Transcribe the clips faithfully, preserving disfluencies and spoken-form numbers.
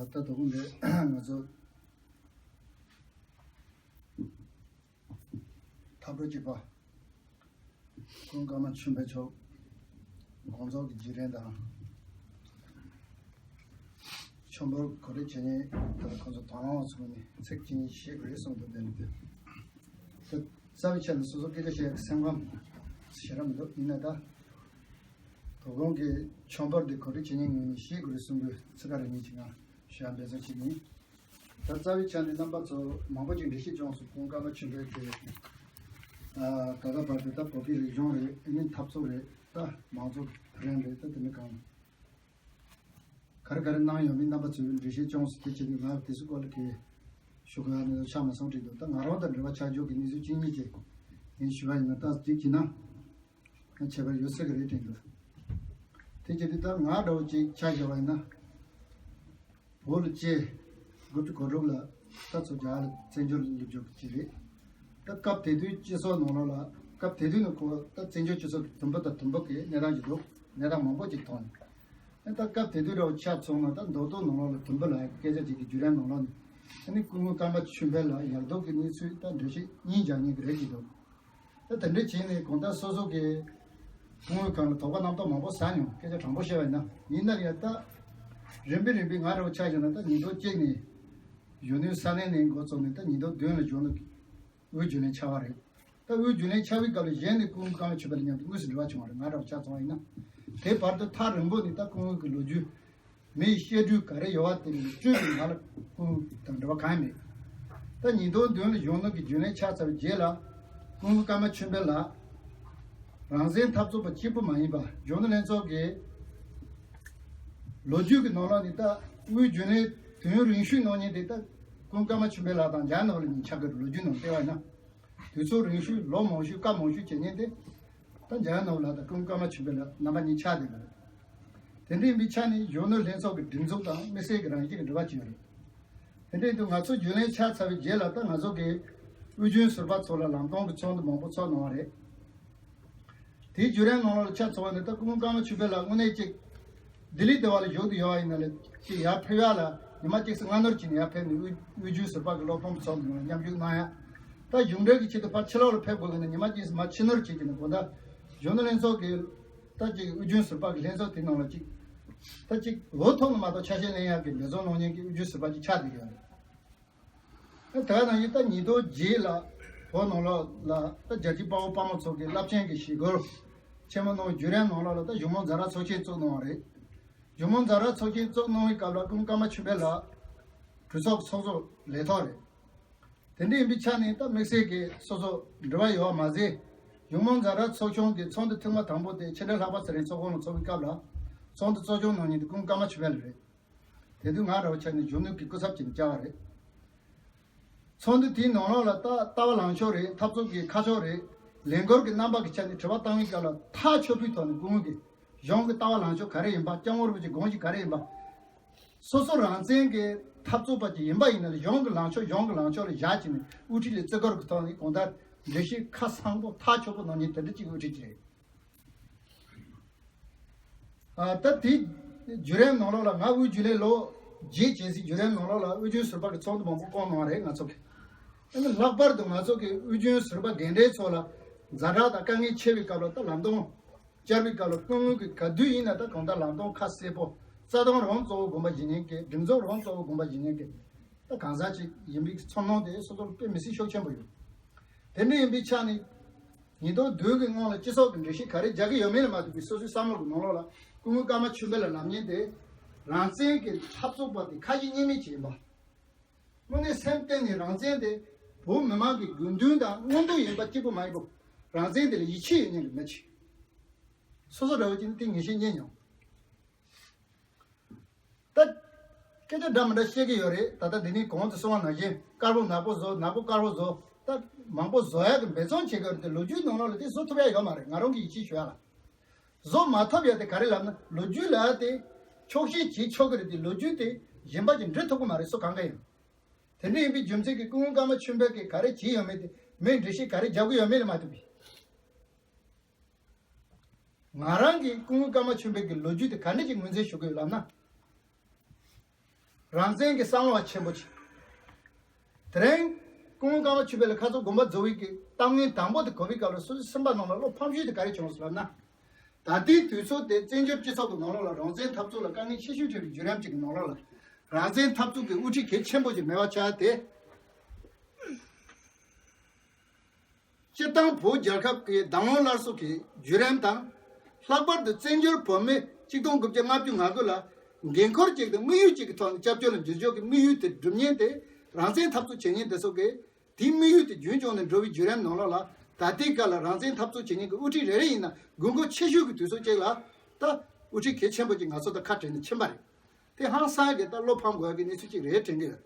ད་དོ་དགོང་འདི་ང་ཚོ་འཐབ་གྲོགས་གཅིག་པ་ཀུན་དགའ་མ་ཆོས་འཕེལ་མཆོག་དགོངས་རྫོགས་ཀྱི་བརྗོད་རན་དང་། ཆོས་འབོར་གོ་སྒྲིག་བྱེད་མཁན་དེ་ལ་ཁོང་ཚོ་དང་བླངས་ཚོགས་ནས་ཚིག་གཅིག་གཉིས་བཤད་དགོས་རེད་གསུངས་འདུག་དེ་ནི་དེ། རྩ་བའི་ཆ་ནས་སོ་སོ་སྐད་ཆ་བཤད་ཡག་གི་སེམས་ཁམས་ཞེ་དྲག་མི་འདུག་ཡིན་ན་ད། དོ་དགོང་གི་ཆོས་འབོར་འདི་གོ་སྒྲིག་བྱེད་མཁན་ངོས་ནས་བཤད་དགོས་རེད་གསུང་དུས་ཚིག་ཁ་རེ་གཉིས་ཅིག་ང་ཞུ་ཡག་འབད་བརྩོན་བྱེད་ཀྱི་ཡིན། ད་རྩ་བའི་ཆ་ནས་རྣམ་པ་ཚོ་མང་པོ་ཅིག་འགྲེལ་བཤད་བྱུང་སོང་། ཀུན་དགའ་མ་ཆོས་འཕེལ་གྱི་ད་ལྟ་བར་དུ་ད་བོད་ཀྱི་རིག་གཞུང་རེད། ཨ་ནི་འཐབ་རྩོད་རེད། ད་མང་གཙོ་བོད་རང་རེད། ད་དེ་ནི་གང་ག་རེ་ག་རེ་གནང་ཡོད་མེད་རྣམ་པ་ཚོས་འགྲེལ་བཤད་བྱུང་སོང་། དེ་བྱས་ནས་ང་དེ་ཚོའི་སྐོར་ལ་གི་ཞུ་དགོས་ཡག་ནི་ཆགས་མ་སོང་། འགྲིག་འདུག་ད་ང་རང་དང་འབྲེལ་བ་ཆགས་ཆོག་གི་གནས་ཚུལ་གཅིག་གཉིས་ཅིག་ངས་ཞུ་བ་ཡིན་ན། ད་འགྲིག་གི་ན། ཁྱད་པར་ཡོད་ས་གི་རེད་དྲན་འདུག་དེ་བྱས་ཏེ་ད་ང་འདྲ་བོ་ཅིག་ཆ་བཞག་པ་ཡིན་ན། བོད་ལ་སྐྱེས། དགུ་བཅུ་གོ་དྲུག་ལ་ད་ཚོ་རྒྱ་གར་ལ་བཙན་བྱོལ་སླེབས་འཇུག་གི་རེད། ད་སྐབས་དེ་དུས་སྤྱི་ཚོགས་ནང་ལོགས་ལ་སྐབས་དེ་དུས་ནི་ཁོ་ད་བཙན་བྱོལ་སྤྱི་ཚོགས་ཀྱི་དུམ་བུ་དང་དུམ་བུ་གི་གནས་སྟངས་ཅིག་འདུག་གནས་སྟངས་མང་པོ་ཅིག་མཐོང་ནས། ད་སྐབས་དེ་དུས་འདྲ་བོ་ཆ་མཚོན་ན་ད་མདོ་སྟོད་ནང་ལོགས་ལ་དུམ་བུ་ལ་སྐད་ཆ་ཅིག་གི་བརྒྱུད་རིམ་ནང་ལོགས་ནས་ཨ་ནི་སྐུ་ངོ་ཀརྨ་ཆོས་འཕེལ་ལ་ཡག་སྡུག་གི་གནས་ཚུལ་ད་འགྲེལ་བཤད་གཉིས་རྒྱག་མཁན་གྱི་རེད་ཀྱི་འདུག་ད་དེ་འདྲ་བྱས་ནས་གང་ལྟར་སོ་སོ་གི་སྐུ་ངོའི་སྒང་ལ་དོགས་པ་རྣམ་རྟོག་མང་པོ་ཟ་མྱོང་། སྐད་ཆ་དྲང་པོ་བཤད་པ་ཡིན་ན། ཡིན་ན་ཡང་ད་རིམ་པས་རིམ་པས་ང་འདྲ་བོ་ཆ་བཞག་ན་ད་ཉིས་སྟོང་གཅིག་ནས་གཞོན་ནུའི་ས་གནས་ནས་འགོ་བཙུགས་ནས་ད་ཉིས་སྟོང་བདུན་ལ་གཞོན་ནུ་དབུས་རྒྱུན་ལས་ཆགས་པ་རེད། ད་དབུས་རྒྱུན་ལས་ཆགས་པའི་སྐབས་ལ་གཞན་ནས་སྐུ་ངོ་ཀརྨ་ཆོས་འཕེལ་མཉམ་དུ་དངོས་སུ་འབྲེལ་བ་བྱུང་བ་རེད། ང་འདྲ་བོ་ཆ་བཞག་པ་ཡིན་ན། དེ་བར་དུ་ཐག་རིང་པོ་ནས་ད་སྐུ་ངོ་གི་ལོ་རྒྱུས། མིའི་བཤད་སྒྲུང་ག་རེ་ཡོད་པ་དེ་ལས་བཅོས་ཀྱི་ང་ལ་ཁུངས་དང་འབྲེལ་བ་གང་ཡང་མེད། ད་ཉིས་སྟོང་བདུན་ལ་གཞོན་ནུ་གི་རྒྱུན་ལས་ཆགས་ཚར་བའི་རྗེས་ལ་སྐུ་ངོ་ཀརྨ་ཆོས་འཕེལ་ལགས་རང་བཙན་འཐབ་རྩོད་པ་གཅིག་པུ་མ་ཡིན་པ་གཞོན་ནུ་ལྷན་ཚོགས་ཀྱི་ལོ་རྒྱུས་ཀྱི་ནང་ལོགས་ནས་ད་དབུས་རྒྱུན་ལས་དུས་ཡུན་རིང་ཤོས་གནང་མཁན་དེ་ད་སྐུ་ངོ་ཀརྨ་ཆོས་འཕེལ་ལགས་དང་འཇམ་དབྱངས་ནོར་བུ་གཉིས་ཆགས་ཀྱི་རེད། ལོ་རྒྱུས་ནང་བལྟས་པ་ཡིན་ན། དུས་ཚོད་རིང་ཤོས་ལོ་མང་ཤོས་སྐབས་མང་ཤོས་བྱེད་མཁན་དེ། ད་འཇམ་དབྱངས་ནོར་བུ་ལགས་དང་སྐུ་ངོ་ཀརྨ་ཆོས་འཕེལ་ལགས་རྣམ་པ་གཉིས་ཆགས་བསྡད་པ་རེད། དེ་འདྲ་ཡིན་པའི་ཆ་ནས་གཞོན་ནུ་ལྷན་ཚོགས་ཀྱི་སྒྲིག་འཛུགས་དང་དམིགས་བསལ་གྱི་རང་བཞིན་གྱི་འབྲེལ་བ་ཅིག་ཡོད་རེད། དེ་འདྲ་ཡིན་དུས་ང་ཚོ་རྒྱུན་ལས་ཆགས་ཚར་བའི་རྗེས་ལ་ད་ང་ཚོ་གི་དབུས་རྒྱུན་ཟུར་པ་ཚོ་ལ་ལམ་སྟོན་གྱི་ཚོགས་འདུ་མང་པོ་ཚོགས་གནང་བ་རེད། དེའི་བརྒྱུད་རིམ་ནང་ལོགས་ལ་ཆ་མཚོན་པ་ནི་ད་སྐུ་ངོ་ཀརྨ་ཆོས་འཕེལ་ལགས་དངོས་གནས་ཅིག་ལྡི་ལི་ལྟ་བུ་ལ་བཞུགས་ཏེ་ཡོད་པ་ཡིན་ན་ལས་ཅིག་ཡར་ཕེབས་ཡག་ལ་ཉི་མ་གཅིག་སྔ་སྣུར་བྱས་ནས་ཡར་ཕེབས་ནས་དབུས་དབུས་རྒྱུན་ཟུར་པ་གི་སློབ་སྟོན་གྱི་ཚོགས་འདུ་ནང་མཉམ་ཞུགས་གནང་ཡག་ད་གཞུང་འབྲེལ་གྱི་ཆེད་དུ་ཕར་ཕྱི་ལོགས་ལ་ཕེབས་དགོས་ཀྱི་ན་ཉི་མ་གཅིག་མར་ཕྱི་སྣུར་བྱེད་ཀྱི་ན་དགོང་དག་གཞོན་ནུ་ལྷན་ཚོགས་ཀྱི་ད་ཅིག་དབུས་རྒྱུན་ཟུར་པ་གི་ལྷན་ཚོགས་དེ་ནང་ལ་ཅིག་ད་ཅིག་འོས་ཐོབ་ན་མ་གཏོགས་ཆ་ཤས་ལེན་ཡག་གི་འབད་བརྩོན་གནང་མཁན་གྱི་དབུས་རྒྱུན་ཟུར་པ་ཅིག་ཆགས་བསྡད་ཡོད་རེད། ད་ནང་བཞིན་ད་ཉིས་སྟོང་བརྒྱད་ལ་བོད་ནང་ལོགས་ལ་ད་རྒྱལ་གཅེས་དཔའ་བོ་དཔའ་མོ་ཚོ་གི་རླབས་ཆེན་གྱི་བཞེས་སྒོ་ཆེན་མོ་གནང་བའི་བརྒྱུད་རིམ་ནང་ལོགས་ལ་ད་གཞུང་མང་ཛ་དྲག་ཚོགས་ཆེན་བཙུགས་གནང་བ་རེད། གཞུང་མང་ཛ་དྲག་ཚོགས་ཆེན་བཙུགས་གནང་བའི་སྐབས་ལ་སྐུ་ངོ་ཀརྨ་ཆོས་འཕེལ་ལགས་གྲོས་ཚོགས་ཀྱི་ཚོགས་གཙོ་ལས་ཐོག་རེད། དེ་འདྲ་ཡིན་པའི་ཆ་ནས་ད་དམིགས་བསལ་གྱི་སོ་སོ་འབྲེལ་བ་ཡོད་པ་མ་ཟད། གཞུང་མང་ཛ་དྲག་ཚོགས་ཆུང་གི་ཚོགས་འདུ་ཐེངས་མ་དང་པོ་དེ་ཕྱི་དྲིལ་ལྷག་པ་ཚེ་རིང་ཚོགས་ཁང་ལ་ཚོགས་པའི་སྐབས་ལ་ཚོགས་འདུ་གཙོ་སྐྱོང་གནང་མཁན་དེ་སྐུ་ངོ་ཀརྨ་ཆོས་འཕེལ་རེད། དེ་དུས་ང་འདྲ་བོ་ཆ་ནས་གཞོན་ནུ་གི་སྐུ་ཚབ་བྱས་ནས་བཅར་བ་རེད། ཚོགས་འདུ་དེའི་ནང་ལོགས་ལ་ད་ལྟ་བ་ལངས་ཕྱོགས་རེད། འཐབ་རྩོད་ཀྱི་ཁ་ཕྱོགས་རེད། ལས་འགུལ་གྱི་རྣམ་པ་གི་ཆ་ནས་དྲི་བ་བཏང་བའི་སྐབས་ལ་ཐག་ཆོད་པོའི་ཐོག་ནས་སྐུ་ངོ་གིས་གཞུང་གི་ལྟ་བ་ལངས་ཕྱོགས་ག་རེ་ཡིན་པ། སྐྱབས་མགོན་རིན་པོ་ཆེའི་དགོངས་གཞི་ག་རེ་ཡིན་པ། སོ་སོ་རང་བཙན་གྱི་འཐབ་རྩོད་པ་ཅིག་ཡིན་པ་ཡིན་ན་ལ་གཞུང་གི་ལངས་ཕྱོགས་གཞུང་གི་ལངས་ཕྱོགས་ལ་བཞག་བྱས་ནས་དབུ་ཁྲིད་ལ་བརྩི་བཀུར་གྱི་ཐོག་ནས་གང་ལྟར་འགྲེལ་བཤད་ཁ་གསལ་པོ་ཐག་ཆོད་པོ་གནང་མཁན་དེ་འདྲ་ཅིག་དབུ་ཁྲིད་ཅིག་རེད། ཨ། ད་དེའི་བརྒྱུད་རིམ་ནང་ལོགས་ལ་ང་དབུས་རྒྱུན་ལས་ལོ་བརྒྱད་བྱས་སའི་བརྒྱུད་རིམ་ནང་ལོགས་ལ་དབུས་རྒྱུན་ཟུར་པ་གི་ཚོགས་འདུ་མང་པོ་བསྐོང་གནང་བ་རེད་ང་ཚོ་གི། ཨ་ནི་ལྷག་པར་དུ་ང་ཚོ་གི་དབུས་རྒྱུན་ཟུར་པ་རྒན་གྲས་ཚོ་ལ་ཛ་དྲག་དང་དཀའ་ངལ་ཆེ་བའི་སྐབས་ལ་ད་ལམ་སྟོན་བཅར་བའི་སྐབས་ལ་སྐུ་ངོ་གིས་ག་དུས་ཡིན་ན་ད་གང་ལྟར་ལམ་སྟོན་ཁ་གསལ་པོ། རྩ་དོན་རང་གཙོ་བོ་དགོངས་པ་བཞེས་མཁན་གྱི། སྒྲིག་འཛུགས་རང་གཙོ་བོ་དགོངས་པ་བཞེས་མཁན་གྱི། ད་གང་ཟག་ཅིག་ཡིན་པའི་ཚོར་སྣང་དེ་སོ་སོར་དཔེ་མི་སྲིད་ཤུགས་ཆེན་པོ་ཡོད། དེ་འདྲ་ཡིན་པའི་ཆ་ནས། ཉིས་སྟོང་བདུན་གྱི་སྔོན་ལ་སྤྱི་ཚོགས་ཀྱི་འགྲེལ་བཤད་ག་རེ་རྒྱག་གི་ཡོད་མེད་ལ་མ་ལྟོས་པའི་སོ་སོའི་བསམ་བློ་གི་ནང་ལོགས་ལ་སྐུ་ངོ་ཀརྨ་ཆོས་འཕེལ་ལ་ལབ་མཁན་དེ། རང་བཙན་གྱི་འཐབ་རྩོད་པ་དེ་ཁ་ཞེ་གཉིས་མེད་ཅིག་ཡིན་པ། དངོས་གནས་སེམས་གཏིང་ནས་རང་བཙན་དེ་བོད་མི་མང་གི་དགོས་འདུན་དང་མངོན་འདོད་ཡིན་པ་གཅིག་པུ་མ་ཡིན་པར། རང་བཙན་དེ་ལ་ཡིད་ཆེས་ཡོད་མཁན་གྱི་མི་ཅིག། སོ་སོ་འདྲ་བོ་ཅིག་ནི་དེ་ངེས་ཤེས་རྙེད་མྱོང་། ད་སྐད་ཆ་འདྲ་མི་འདྲ་བཤད་ཀྱི་ཡོད་རེད། ད་ལྟ་འདི་ནས་གོང་དུ་གསུངས་པ་ནང་བཞིན་དཀར་པོ་ནག་པོ་བཟོ། ནག་པོ་དཀར་པོ་བཟོ། ད་མང་པོ་བཟོ་ཡག་གི་འབད་བརྩོན་བྱེད་ཀྱི་ཡོད་རེད་དེ། ལོ་རྒྱུས་ནང་ལོགས་ལ་དེ་བཟོ་ཐུབ་ཡག་ཡོད་མ་རེད། ང་རང་གིས་ཡིད་ཆེས་ཞུ་ཡག་ལ། བཟོ་མ་ཐུབ་ཡག་དེ་ག་རེ་ལབ་ན། ལོ་རྒྱུས་ལ་དེ་འཁྱོག་བཤད་བྱེད་ཆོག་གི་རེད་དེ། ལོ་རྒྱུས་དེ་གཞན་པ་ཅིག་འབྲི་ཐུབ་ཀྱི་མ་རེད། སུ་གང་ག་ཡིན། དེ་འདྲ་ཡིན་པའི་རྒྱུ་མཚན་གྱིས་སྐུ་ངོ་ཀརྨ་ཆོས་འཕེལ་གྱིས་ག་རེ་བྱས་ཡོད་མེད་དེ་མིས་འགྲེལ་བཤད་ག་རེ་རྒྱག་གི་ཡོད་མེད་ལ་མ་ལྟོས་པའི། ང་རང་གིས་སྐུ་ངོ་ཀརྨ་ཆོས་འཕེལ་གྱི་ལོ་རྒྱུས་དེ་ག་འདྲ་ཅིག་ངོས་འཛིན་ཞུ་གི་ཡོད་ལབ་ན། རང་བཙན་གྱི་བསམ་བློ་བ་ཆེན་པོ་ཆེ། དེ་རིང་སྐུ་ངོ་ཀརྨ་ཆོས་འཕེལ་ལ་ཁ་ཚོ་དགོངས་པ་རྫོགས་པའི་གི་གཏམ་ངན་དང་པོ་དེ་གོ་བའི་སྐབས་ལ་སོ་སོའི་སེམས་པ་ནང་ལ་བློ་ཕམ་ཤུལ་དེ་ག་རེ་བྱུང་སོང་ལབ་ན། ད་ལྟའི་དུས་ཚོད་དེ་བཙན་བྱོལ་སྤྱི་ཚོགས་ཀྱི་ནང་ལོགས་ལ་རང་བཙན་འཐབ་རྩོད་ལ་དཀའ་ངལ་ཆེ་ཤོས་འཕྲད་པའི་བརྒྱུད་རིམ་ཅིག་གི་ནང་ལོགས་ལ། རང་བཙན་འཐབ་རྩོད་ཀྱི་དབུ་ཁྲིད་གལ་ཆེན་པོ་ཅིག་མེད་པ་ཆགས་ཏེ། སྤྱིར་བཏང་བོད་རྒྱལ་ཁབ་ཀྱི་བདག་དབང་སླར་གསོ་གི་བརྒྱུད་རིམ་དང་། ལྷག་པར་དུ་བཙན་བྱོལ་བོད་མི་གཅིག་སྟོང་དགུ་བརྒྱ་ལྔ་བཅུ་ང་དགུ་ལ་འགན་ཁུར་ཅིག་དང་དམིགས་ཡུལ་ཅིག་གི་ཐོག་ནས་སྐྱབས་བཅོལ་ལ་འཛུལ་ཕྱོགས་ཀྱི་དམིགས་ཡུལ་དེ་སྒྲུབ་མཁན་དེ་རང་བཙན་འཐབ་རྩོད་བྱེད་མཁན་དེ་ཚོ་གིས་དེའི་དམིགས་ཡུལ་དེ་རྒྱུན་སྐྱོང་ནས་འགྲོ་བའི་བརྒྱུད་རིམ་ནང་ལོགས་ལ། ད་ལྟའི་སྐབས་ལ་རང་བཙན་འཐབ་རྩོད་བྱེད་མཁན་གྱི་དབུ་ཁྲིད་རེ་རེ་ཡིན་ན་དགོས་མཁོ་ཆེ་ཤོས་ཀྱི་དུས་ཚོད་ཅིག་ལ་ད་དབུ་ཁྲིད་གལ་ཆེན་པོ་ཅིག་ང་ཚོ་ད་ཁ་བྲལ་ནས་ཕྱིན་པ་རེད། དེ་ཧང་སང་གི་ད་བློ་ཕམ་དགོས་ཀྱི་གནས་ཚུལ་ཅིག་རེད་དྲན་གྱི་ཡོད།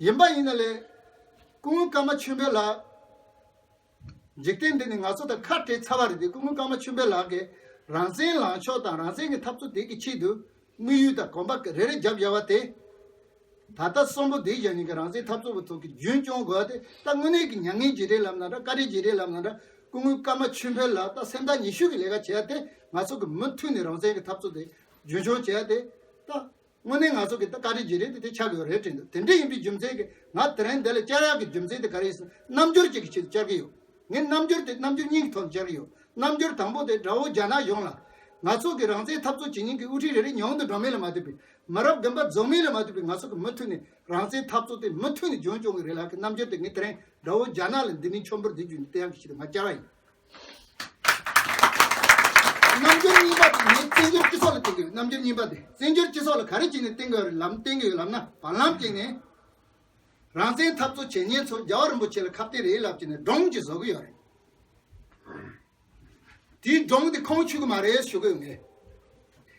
ཡིན་པ་ཡིན་ན་ལས། སྐུ་ངོ་ཀརྨ་ཆོས་འཕེལ་ལགས། འཇིག་རྟེན་འདི་ནས་ང་ཚོ་དང་ཁ་བྲལ་ཚར་བ་རེད་དེ། སྐུ་ངོ་ཀརྨ་ཆོས་འཕེལ་ལགས་ཀྱིས་རང་བཙན་ལངས་ཕྱོགས་དང་རང་བཙན་གྱི་འཐབ་རྩོད་དེ་གི་ཆེད་དུ་དམིགས་ཡུལ་དང་གོམ་པ་རེ་རེ་བརྒྱབ་བཞག་པ་དེ། ད་ལྟ་གསོན་པོ་བསྡད་བཞག་མཁན་གྱི་རང་བཙན་འཐབ་རྩོད་པ་ཚོ་གིས་རྒྱུན་སྐྱོང་དགོས་པ་དེ་ད་དངོས་གནས་ཀྱི་མྱ་ངན་བརྗེད་རེས་ལབ་ན་འདྲ། བཀའ་དྲིན་བརྗེད་རེས་ལབ་ན་འདྲ། སྐུ་ངོ་ཀརྨ་ཆོས་འཕེལ་ལགས་ད་སེམས་ཐག་ཉེ་ཤོས་ཀྱི་ལས་ཀ་བྱས་ཏེ། ང་ཚོ་གིས་མུ་མཐུད་ནས་རང་བཙན་གྱི་འཐབ་རྩོད་དེ་རྒྱུན་འཁྱོངས་བྱས་ཏེ་ད། དངོས་གནས་ང་ཚོ་གི་ད་བཀའ་དྲིན་རྗེས་དྲན་དེ་དེ་ཆགས་ཀྱི་ཡོད་རེད་དྲན་འདུག་དེ་འདྲ་ཡིན་པའི་རྒྱུ་མཚན་གྱིས་ང་དེ་རིང་འདི་ལ་བཅར་ཡག་གི་རྒྱུ་མཚན་དེ་ག་རེ་ཡིན་ཟེར་ན། རྣམ་འགྱུར་ཅིག་གི་ཆེད་དུ་བཅར་གྱི་ཡོད། ངས་རྣམ་འགྱུར་དེ་རྣམ་འགྱུར་གཉིས་ཀྱི་ཐོག་ནས་བཅར་གྱི་ཡོད། རྣམ་འགྱུར་དང་པོ་དེ་དགྲ་བོ་རྒྱ་ནག་གཞུང་ལ་ང་ཚོ་གི་རང་བཙན་འཐབ་རྩོད་བྱེད་མཁན་གྱི་དབུ་ཁྲིད་རེ་རེ་ཉུང་དུ་འགྲོ་མིན་ལ་མ་ལྟོས་པའི། མི་རབས་རྒན་པ་རྫོགས་མིན་ལ་མ་ལྟོས་པའི། ང་ཚོ་གི་མུ་མཐུད་ནས་རང་བཙན་འཐབ་རྩོད་དེ་མུ་མཐུད་ནས་རྒྱུན་སྐྱོང་གི་རེད་ལབ་ཀྱི་རྣམ་འགྱུར་དེ་ངས་དེ་རིང་དགྲ་བོ་རྒྱ་ནག་ལ་འདི་ནས་མཆོད་འབུལ་འདི་བརྒྱུད་ནས་བསྟན་ཡག་གི་ཆེད་དུ་ང་བཅར་བ་ཡིན། རྣམ་འགྱུར་གཉིས་པ་དེ་ངས་བཙན་བྱོལ་སྤྱི་ཚོགས་ལ་བསྟན་གྱི་ཡོད། རྣམ་འགྱུར་གཉིས་པ་དེ་བཙན་བྱོལ་སྤྱི་ཚོགས་ལ་ག་རེ་བྱས་ནས་བསྟན་གྱི་ཡོད་རེད་ལབ། བསྟན་གྱི་ཡོད་ལབ་ན། བར་ལམ་གཅིག་ནས་རང་བཙན་འཐབ་རྩོད་བྱེད་མཁན་ཚོ་རྒྱལ་བ་རིན་པོ་ཆེ་ལ་ཁ་གཏད་རེད་ལབ་བྱས་ནས་སྒྲུང་ཅིག་བཟོ་གི་ཡོད་རེད། དེའི་སྒྲུང་དེ་ཁོང་ཆུད་ཀྱི་མ་རེད་ཞུ་གི་ཡོད་ངས།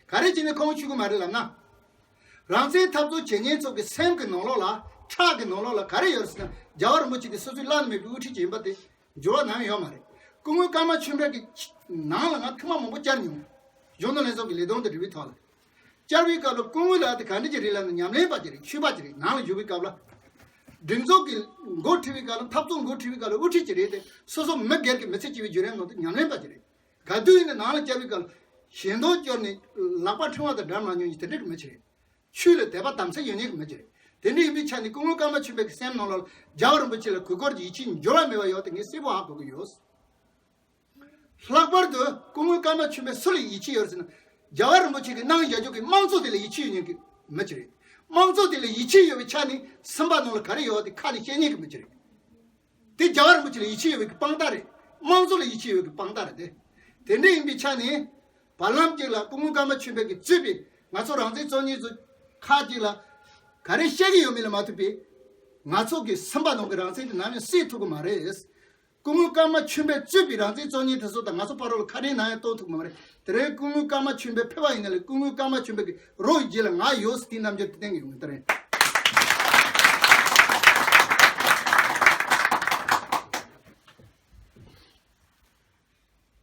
ག་རེ་བྱས་ནས་ཁོང་ཆུད་ཀྱི་མ་རེད་ལབ་ན། རང་བཙན་འཐབ་རྩོད་བྱེད་མཁན་ཚོ་གི་སེམས་ཀྱི་ནང་ལོགས་ལ། ཁྲག་གི་ནང་ལོགས་ལ་ག་རེ་ཡོད་རེད་ཟེར་ན། རྒྱལ་བ་རིན་པོ་ཆེ་དེ་སོ་སོའི་བླ་ན་མེད་པའི་དབུ་ཁྲིད་ཅིག་ཡིན་པ་དེ། འགྱུར་བ་ནམ་ཡང་ཡོད་མ་རེད། སྐུ་ངོ་ཀརྨ་ཆོས་འཕེལ་གྱི་ནང་ལ་ང་ཐེངས་མ་མང་པོ་བཅར་མྱོང་། གཞོན་ནུ་ལྷན་ཚོགས་ཀྱི་ལས་དོན་དང་འབྲེལ་བའི་ཐོག་ལ། བཅར་བའི་སྐབས་ལ་སྐུ་ངོ་ལགས་དེ་ག་འདྲ་ཅིག་རེད་ལབ་ན། ཉམས་ལེན་པ་ཅིག་རེད། ཆོས་པ་ཅིག་རེད། ནང་ལ་འཇུག་པའི་སྐབས་ལ། སྒྲིག་འཛུགས་ཀྱི་འགོ་ཁྲིད་པའི་སྐབས་ལ། འཐབ་རྩོད་འགོ་ཁྲིད་པའི་སྐབས་ལ། དབུ་ཁྲིད་ཅིག་རེད་དེ། སོ་སོ་མི་སྒེར་གྱི་མི་ཚེ་སྐྱེལ་བའི་བརྒྱུད་རིམ་ནང་དུ་ཉམས་ལེན་པ་ཅིག་རེད། ག་དུས་ཡིན་ན་ནང་ལ་བཅར་བའི་སྐབས་ལ་ཞེ་འདོད་སྐྱོར་ནས་ལག་པ་ཕྲེང་བ་དང་འདྲ་མ་ཉོ་མཁན་དེ་འདྲ་གི་མི་ཅིག་རེད། ཆོས་ལ་དད་པ་དམ་ཚིག་ཡོད་མཁན་གྱི་མི་ཅིག་རེད། དེ་འདྲ་ཡིན་པའི་ཆ་ནས་སྐུ་ངོ་ཀརྨ་ཆོས་འཕེལ་གྱི་སེམས་ནང་ལ་རྒྱལ་བ་རིན་པོ་ཆེ་ལ་གུས་བཀུར་གྱི་ཡིད་ཆེས་འགྱུར་བ་མེད་པ་ཡོད་དེ་ངས་གསལ་པོ་ཧ་གོ་གི་ཡོད། ལྷག་པར་དུ་སྐུ་ངོ་ཀརྨ་ཆོས་འཕེལ་སུ་ལ་ཡིད་ཆེས་ཡོད་ཟེར་ན། རྒྱལ་བ་རིན་པོ་ཆེ་གིས་གནང་བཞག་རྒྱུ་གི་དམངས་གཙོ་དེ་ལ་ཡིད་ཆེས་ཡོད་མཁན་གྱི་མི་ཅིག་རེད། དམངས་གཙོ་དེ་ལ་ཡིད་ཆེས་ཡོད་པའི་ཆ་ནས་སེམས་པ་ནང་ལ་ག་རེ་ཡོད་དེ་ཁ་ནས་བཤད་མཁན་གྱི་མི་ཅིག་རེད། དེ་རྒྱལ་བ་རིན་པོ་ཆེ་ལ་ཡིད་ཆེས་ཡོད་པའི་གི་དཔང་རྟགས་རེད། དམངས་གཙོ་ལ་ཡིད་ཆེས་ཡོད་པའི་གི་དཔང་རྟགས་རེད་དེ། དེ་འདྲ་ཡིན་པའི་ཆ་ནས་བར་ལམ་གཅིག་ལ་སྐུ་ངོ་ཀརྨ་ཆོས་འཕེལ་གྱིས་གཙོས་པའི་ང་ཚོ་རང་བཙན་རྩོད་མཁན་ཚོ་ཁག་ཅིག་ལ་ག་རེ་བཤད་ཀྱི་ཡོད་མེད་ལ་མ་ལྟོས་པའི། ང་ཚོ་གི་སེམས་པ་ནང་གི་རང་བཙན་དེ་ནམ་ཡང་གསོས་ཐུབ་ཀྱི་མ་རེད། སྐུ་ངོ་ཀརྨ་ཆོས་འཕེལ་གཙོས་པའི་རང་བཙན་རྩོད་མཁན་དེ་ཚོ་དང་ང་ཚོ་བར་ལ་ཁ་བྲལ་ནམ་ཡང་གཏོང་ཐུབ་ཀྱི་མ་རེད། དེ་རིང་སྐུ་ངོ་ཀརྨ་ཆོས་འཕེལ་ཕེབས་པ་ཡིན་ན་ལས། སྐུ་ངོ་ཀརྨ་ཆོས་འཕེལ་གྱི་རོ་ཡི་རྗེས་ལ་ང་ཡོད་ཟེར་དེའི་རྣམ་འགྱུར་དེ་བསྟན་གྱི་ཡོད་ངེས་དེ་རེད།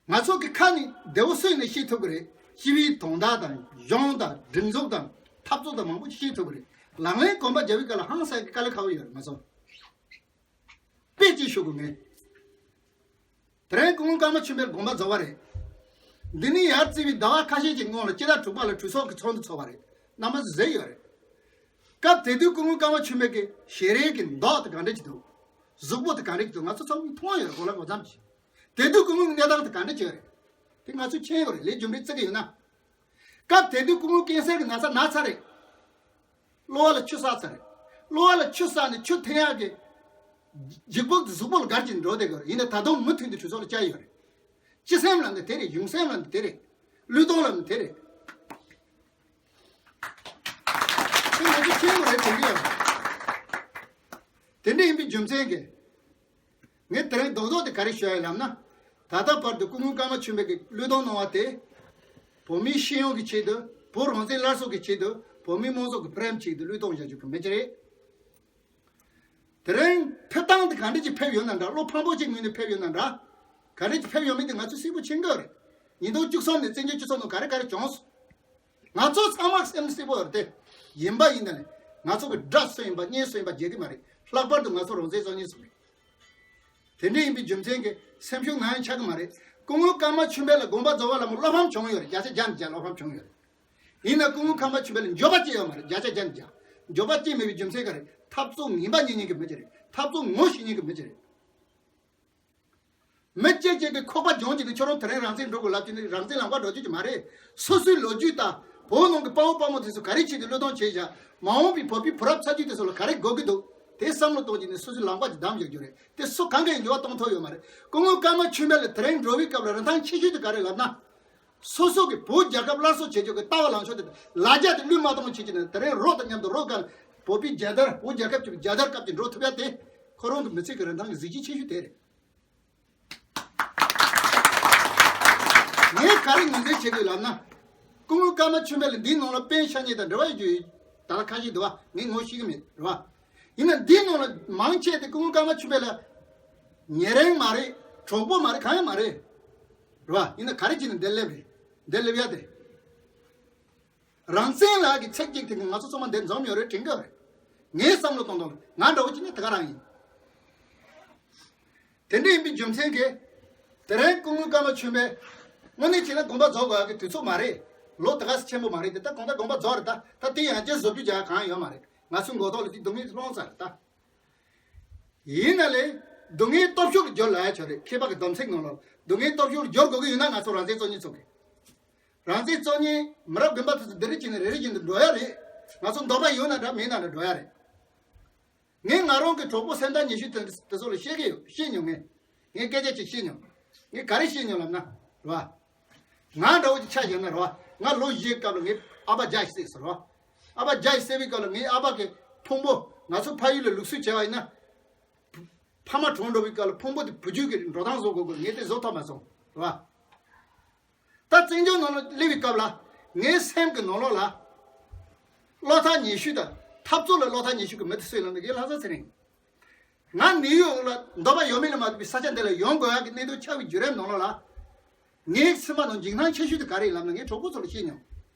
ང་ཚོ་གི་ཁ་ནས་བདེ་བོ་གསོས་ནས་བཤད་ཐུབ་ཀྱི་རེད། སྤྱི་པའི་དོན་དག་དང་། གཞུང་དང་། སྒྲིག་འཛུགས་དང་། འཐབ་རྩོད་དང་། མང་པོ་ཞིག་བཤད་ཐུབ་ཀྱི་རེད། ལག་ལེན་གོམ་པ་རྒྱབ་པའི་སྐབས་ལ་ཧང་སང་གི་དཀའ་ལས་ཁག་པོ་ཡོད་རེད། ང་ཚོ་དཔེ་ཅིག་ཞུ་དགོས་ངེས། དེ་རིང་སྐུ་ངོ་ཀརྨ་ཆོས་འཕེལ་དགོངས་པ་རྫོགས་པ་རེད། འདི་ནས་ཡར་བརྩིས་པའི་ཟླ་བ་ཁ་ཤས་ཀྱི་སྔོན་ལ་སྤྱི་ཟླ་དྲུག་པ་ལ་གྲོས་ཚོགས་ཀྱི་ཚོགས་འདུ་ཚོགས་པ་རེད། རྣམ་པ་ཚོས་གཟིགས་ཡོད་རེད། སྐབས་དེ་དུས་སྐུ་ངོ་ཀརྨ་ཆོས་འཕེལ་གྱི་ཞལ་རས་ཀྱི་མདོག་དེ་ག་འདྲ་ཅིག་འདུག་གཟུགས་པོ་དེ་ག་འདྲ་ཅིག་འདུག་ང་ཚོ་ཚང་མས་མཐོང་ཡོད་རེད། གོ་ལ་གོ་ཙམ་ཅིག་དེ་དུས་སྐུ་ངོའི་གནས་སྟངས་དེ་ག་འདྲ་ཅིག་ཡོད་རེད། དེ་ང་ཚོས་མཁྱེན་ཡོད་རེད། ལས་རྒྱུ་འབྲས་བརྩི་གི་ཡོད་ན། སྐབས་དེ་དུས་སྐུ་ངོ་ཀན་སར་གྱི་ན་ཚ་ན་ཚར་རེད། གློ་བ་ལ་ཆུ་བསགས་ཚར་རེད། གློ་བ་ལ་ཆུ་བསགས་ནས་ཆུ་འཐེན་ཡག་གི་ལྗིད་ཁོག་དེ་གཟུགས་པོ་ལ་འགར་གྱིན་འགྲོ་བསྡད་ཀྱི་རེད། ཡིན་ན་ད་དུང་མུ་མཐུད་དུ་གྲོས་ཚོགས་ལ་བཅར་ཡོད་རེད། སྤྱི་སེམས་ལ་འདི་དེ་རེད། གཞུང་སེམས་ལ་འདི་དེ་རེད། བློས་གཏོང་ལ་འདི་དེ་རེད། དེ་ང་ཚོ་མཁྱེན་དགོས་རེད་དྲན་གྱི་ཡོད། དེ་འདྲ་ཡིན་པའི་རྒྱུ་མཚན་གྱིས། ངས་དེ་རིང་རྡོག་རྡོག་དེ་ག་རེ་ཞུ་ཡ་ཡིན་ལབ་ན། ད་ལྟ་བར་དུ་སྐུ་ངོ་ཀརྨ་ཆོས་འཕེལ་གྱིས་བློས་གཏོང་གནང་བ་དེ། བོད་མིའི་ཤེས་ཡོན་གྱི་ཆེད་དུ། བོད་རང་བཙན་སླར་གསོ་གི་ཆེད་དུ། བོད་མིའི་དམངས་གཙོ་གི་འཕེལ་རིམ་ཆེད་དུ་བློས་གཏོང་བྱ་རྒྱུ་གི་མི་ཅིག་རེད། དེ་རིང་ཕེབས་སྟངས་དེ་ག་འདྲ་ཅིག་ཕེབས་ཡོད་ན་འདྲ། བློ་ཕམ་པོ་ཅིག་ངོས་ནས་ཕེབས་ཡོད་ན་འདྲ། ག་འདྲ་ཅིག་ཕེབས་ཡོད་མེད་དེ་ང་ཚོས་གསལ་པོ་མཁྱེན་གྱི་ཡོད་རེད། ཉིས་སྟོང་བཅུ་གསུམ་ནས་བཙན་བྱོལ་སྤྱི་ཚོགས་ནང་ག་རེ་ག་རེ་བྱུང་སོང་། ང་ཚོ་ཚང་མ་སེམས་གསལ་པོ་ཡོད་རེད་དེ། ཡིན་པ་ཡིན་ན་ལས། ང་ཚོ་གི་དགྲ་སུ་ཡིན་པ་གཉེན་སུ་ཡིན་པ་བརྗེད་ཀྱི་མ་རེད། ལྷག་པར་དུ་ང་ཚོ་རང་བཙན་རྩོད་མཁན་ཚོ་རེད། དེ་འདྲ་ཡིན་པའི་རྒྱུ་མཚན་གྱིས་སེམས་ཤུགས་ནམ་ཡང་ཆག་གི་མ་རེད། སྐུ་ངོ་ཀརྨ་ཆོས་འཕེལ་ལ་དགོངས་པ་རྫོགས་པ་ལ་མོ་བློ་ཕམ་བྱུང་ཡོད་རེད། བརྒྱ་ཆ་བརྒྱ་ནས་བརྒྱ་བློ་ཕམ་བྱུང་ཡོད་རེད། ཡིན་ན་སྐུ་ངོ་ཀརྨ་ཆོས་འཕེལ་ལ་འགྱོད་པ་ཅི་ཡོད་མ་རེད། བརྒྱ་ཆ་བརྒྱ་ནས་བརྒྱ། འགྱོད་པ་ཅི་མེད་པའི་རྒྱུ་མཚན་ག་རེད། འཐབ་རྩོད་ངན་པ་རྙེད་མཁན་གྱི་མི་ཅིག་རེད། འཐབ་རྩོད་ངོ་ཤེས་མཁན་གྱི་མི་ཅིག་རེད། མི་གཅིག་གཅིག་གི་ཁོག་པ་གྱོན་གྱི་འདུག་ཁྱོད་རང་དེ་རིང་རང་བཙན་འགྲོ་དགོས་ལབ་ཀྱི་འདུག་རང་བཙན་ལམ་ཁ་འགྲོ་རྒྱུ་ཅིག་མ་རེད། སོ་སོའི་ལོ་རྒྱུས་དང་བོད་ནང་གི་དཔའ་བོ་དཔའ་མོ་དེ་ཚོ་ག་རེ་བྱས་ཏེ་བློས་གཏོང་བྱས་བཞག་མ་འོངས་པའི་བོད་པའི་བུ་རབས་ཚ་རྒྱུད་དེ་ཚོ་ལ་ག་རེ་དགོས་ཀྱི་འདུག་དེ་བསམ་བློ་གཏོང་གྱི་ནས་སོ་སོའི་ལམ་ཁ་ཅིག་བདམས་བཞག་རྒྱུ་རེད། དེ་སུ་གང་གིས་འགྱུར་བ་གཏོང་ཐུབ་ཡོད་མ་རེད། སྐུ་ངོ་ཀརྨ་ཆོས་འཕེལ་ལ་དེ་རིང་འགྲོ་བའི་སྐབས་ལ་རིན་ཐང་ཆེ་ཤོས་དེ་ག་རེ་ལབ་ན། སོ་སོ་གི་བོད་རྒྱལ་ཁབ་སླར་གསོ་བྱེད་ཕྱོགས་ཀྱི་ལྟ་བ་ལངས་ཕྱོགས་དེ་དང་ལ་རྒྱ་དེ་བློས་མ་གཏོང་བྱེད་ཀྱི་ནས་དེ་རིང་རོགས་དང་མཉམ་དུ་རོགས་ག་ལ་བོད་པའི་རྒྱལ་དར་བོད་རྒྱལ་ཁབ་ཀྱི་རྒྱལ་དར་བཀབ་ཀྱི་འགྲོ་ཐུབ་ཡ་དེ་ཁོ་རང་གི་མི་ཚེ་གི་རིན་ཐང་གི་གཟི་བརྗིད་ཆེ་ཤོས་དེ་རེད། ངས་ག་རེ་ངོས་འཛིན་བྱེད་དགོས་ལབ་ན། སྐུ་ངོ་ཀརྨ་ཆོས་འཕེལ་ལ་འདིའི་ནང་ལ་པེན་ཤ་ཉེ་དང་འབྲེལ་བ་ཡོད་རྒྱུ་ད་ལྟ་ཁ་ཤས་འདུག་བ། ངས་ངོ་ཤེས་ཀྱི་མེད་རེད་བ། ཡིན་ན་འདིའི་ནང་ལ་མང་ཆེ་དེ་སྐུ་ངོ་ཀརྨ་ཆོས་འཕེལ་ལ་ཉེ་རིང་མ་རེད། གྲོགས་པོ་མ་རེད། གང་ཡང་མ་རེད། རེད་བ། ཡིན་ན་ག་རེ་བྱས་ནས་འདིར་སླེབས་རེད། འདིར་སླེབས་ཡ་དེ། རང་བཙན་ལགས་ཀྱི་ཚིག་གཅིག་དེ་གིས་ང་ཚོ་ཚང་མ་འདིར་འཛོམས་ཡོད་རེད་དྲན་གྱི་ཡོད་རེད། ངའི་བསམ་བློ་གཏོང་སྟངས་ལ་ང་འདྲ་བོ་ཅིག་ནི་དེ་ག་རང་ཡིན། དེ་འདྲ་ཡིན་པའི་རྒྱུ་མཚན་གྱིས། དེ་རིང་སྐུ་ངོ་ཀརྨ་ཆོས་འཕེལ་དངོས་གནས་བྱས་ན་དགོངས་པ་རྫོགས་དགོས་ཀྱི་དུས་ཚོད་མ་རེད། ལོ་དེ་ག་ཚོད་ཆེན་པོ་མ་རེད་དེ། ད་གང་ལྟར་དགོངས་པ་རྫོགས་རེད། ད་ད་དེ་ཡང་བསྐྱར་བཟོ་བཅོས་རྒྱག་གང་ཡོད་མ་རེད། ང་ཚོའི་མགོ་ཐོག་ལ་དེ་སྡུག་བསྔལ་སློང་ཚར་རེད་ད། ཡིན་ན་ལས་སྡུག་བསྔལ་སྟོབས་ཤུགས་ཀྱི་སྦྱོར་ལ་ཡ་ཆོག་རེད། མཁས་པ་གི་སྡོམ་ཚིག་ནང་ལ་སྡུག་བསྔལ་སྟོབས་ཤུགས་ཀྱི་སྦྱོར་དགོས་ཀྱི་ཡོད་ན་ང་ཚོ་རང་བཙན་རྩོད་མཁན་ཚོ་གི། རང་བཙན་རྩོད་མཁན་མི་རབས་རྒན་པ་དེ་ཚོ་འདི་རེ་བྱས་ནས་རེ་རེ་བཞིན་དུ་འགྲོ་ཡ་རེད། ང་ཚོ་འདོད་པ་ཡོད་ན་འདྲ་མེད་ན་འདྲ་འགྲོ་ཡ་རེད། ངས་ང་རང་གི་གྲོགས་པོ་སེམས་ཐག་ཉེ་ཤོས་དེ་དེ་ཚོ་ལ་བཤད་ཀྱི་ཡོད། བཤད་མྱོང་ངས། ངས་སྐད་ཆ་ཅིག་བཤད་མྱོང་། ངས་ག་རེ་བཤད་མྱོང་ལབ་ན། རེད་བ། ང་འདྲ་བོ་ཅིག་ཆ་བཞག་ན་རེད་བ། ང་ལོ་བཞིའི་སྐབས་ལ་ངའི་ཨ་ཕ་རྒྱ་ཞིག་བསད་ཟེར་རེད་བ། ཨ་ཕ་རྒྱ་ཞིག་བསད་པའི་སྐབས་ལ་ངའི་ཨ་ཕ་གི་ཕུང་པོ་ང་ཚོ་ཕ་ཡུལ་ལ་ལུགས་སྲོལ་བྱས་པ་ཡིན་ན། ཕ་མ་གྲོངས་འགྲོ་བའི་སྐབས་ལ་ཕུང་པོ་དེ་བུ་རྒྱུད་ཀྱི་འགྲོ་སྟངས་བཟོ་དགོས་དགོས། ངས་དེ་བཟོ་ཐུབ་མ་སོང་། རེད་བ། ད་བཙན་བྱོལ་ནང་ལ་སླེབས་པའི་སྐབས་ལ་ངའི་སེམས་ཀྱི་ནང་ལོགས་ལ་བློ་ཐག་ཉེ་ཤོས་དང་འཐབ་རྩོད་ལ་བློ་ཐག་ཉེ་ཤོས་ཀྱི་མི་དེ་སུ་ཡིན་ལབ་ན་རྒན་ལྷག་བསམ་ཚེ་རིང་། ང་ནིའུ་ཡོག་ལ་འདོད་པ་ཡོད་མེད་ལ་མ་ལྟོས་པའི་ས་ཆ་འདི་ལ་ཡོང་དགོས་ཡག་གི་གནད་དོན་ཆགས་པའི་བརྒྱུད་རིམ་ནང་ལོགས་ལ། ངའི་སེམས་པ་ནང་འཇིགས་སྣང་ཆེ་ཤོས་དེ་ག་རེ་ཡིན་ལབ་ན། ངའི་གྲོགས་པོ་ཚོ་ལ་བཤད་མྱོང་།